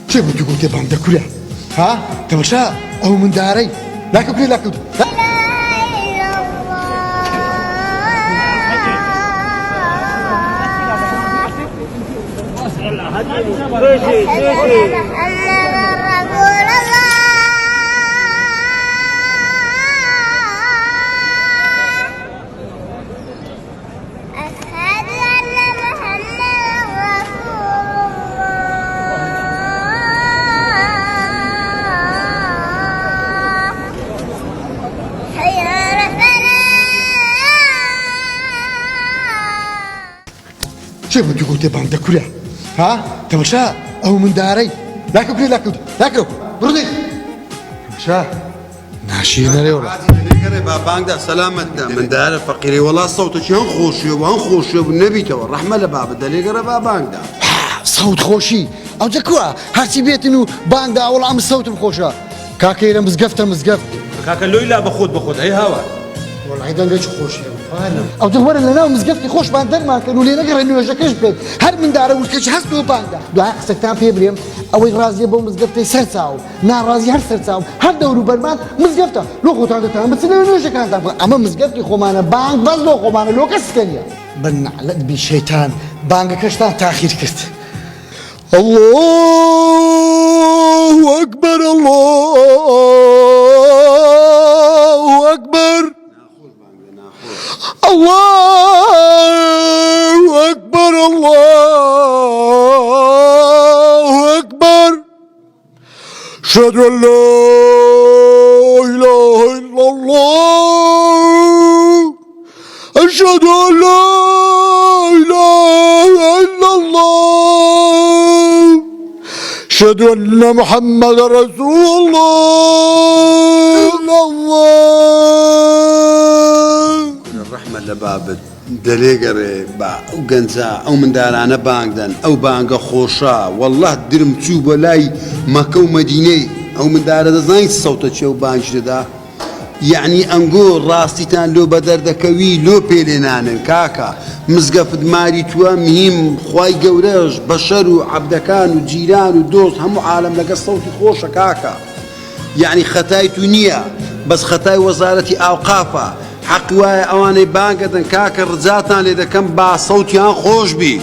کێ بوو تو گوتێ بانگ دە کورە ها تەمەشا ئەو مندارەی لاکە کورێ لاکە کێ بوو تو گوتێ بانگ دە کورە ها تەمەشا ئەو مندارەی لاکە کورێ لاکە لاکە بڕۆ تەمەشا ناشیرینە وەڵا. لێگەڕێ با بانگدا سەلامەت دا مندارە فەقیرەی وەڵا سەوتەکی هەم خۆشیە و هەم خۆشیە بوو نەبیتەوە ڕەحمە لە بابت دە لێگەڕێ با بانگدا. سەوت خۆشی ئەوجە کوا هەرچی بێتن و بانگدا وەڵا ئەم سەوتم خۆشە کاکە ئێرە مزگەفتە مزگەفت. کاکە لۆی لا بەخۆت بەخۆت ئەی هاوار. وەڵای دەنگێکی خۆشی هەبوو. ئەوجە وەرن لەناو مزگەفتی خۆشمان دەرمان کەن و لێ نەگەڕێن نوێژەکەش بکەین هەر مندارە ورکەکی هەستەوە بانگدا دوای قسەکتان پێ برێم ئەوەی ڕازیە بەو مزگەفتەی سەر چاو ناڕازی هەر سەرچاو هەر دەوروبەرمان مزگەفتە لۆ خۆتان دەتان بچن لەوێ نوێژەکانتان بکەن ئەمە مزگەفتی خۆمانە بانگ بەس لۆ خۆمانە لۆ کەس کە نییە. بە نەعلەت بی شەیتان بانگەکەشتان تاخیر کرد. اللە اکبر اللە اکبر. اللە اکبر اللە اکبر. اشهد ان لا اله الا الله اشهد ان لا اله الا الله اشهد ان محمد رسول الله الله الرحمة لبابد دەلێ گەڕێ با ئەو گەنجە ئەو مندالانە بانگ دەن ئەو بانگە خۆشە واللە درم چوو بۆ لای مەکە و مەدینەی ئەو مندالە دەزانی چ سەوتە چێ و بانگی دەدا یەعنی ئەنگۆ ڕاستیتان لۆ بەدەر دەکەوی لۆ پێ لێ نانن کاکە مزگەفت ماری توە مهیم خوای گەورەش بەشەر و عەبدەکان و جیران و دۆست هەموو عالەم لەگە سەوتی خۆشە کاکە یەعنی خەتای تو نیە بەس خەتای وەزارەتی ئاوقافە حەقی وایە ئەوانەی بانگ ئەدەن کاکە ڕجاتان لێ دەکەم با سەوتیان خۆش بی.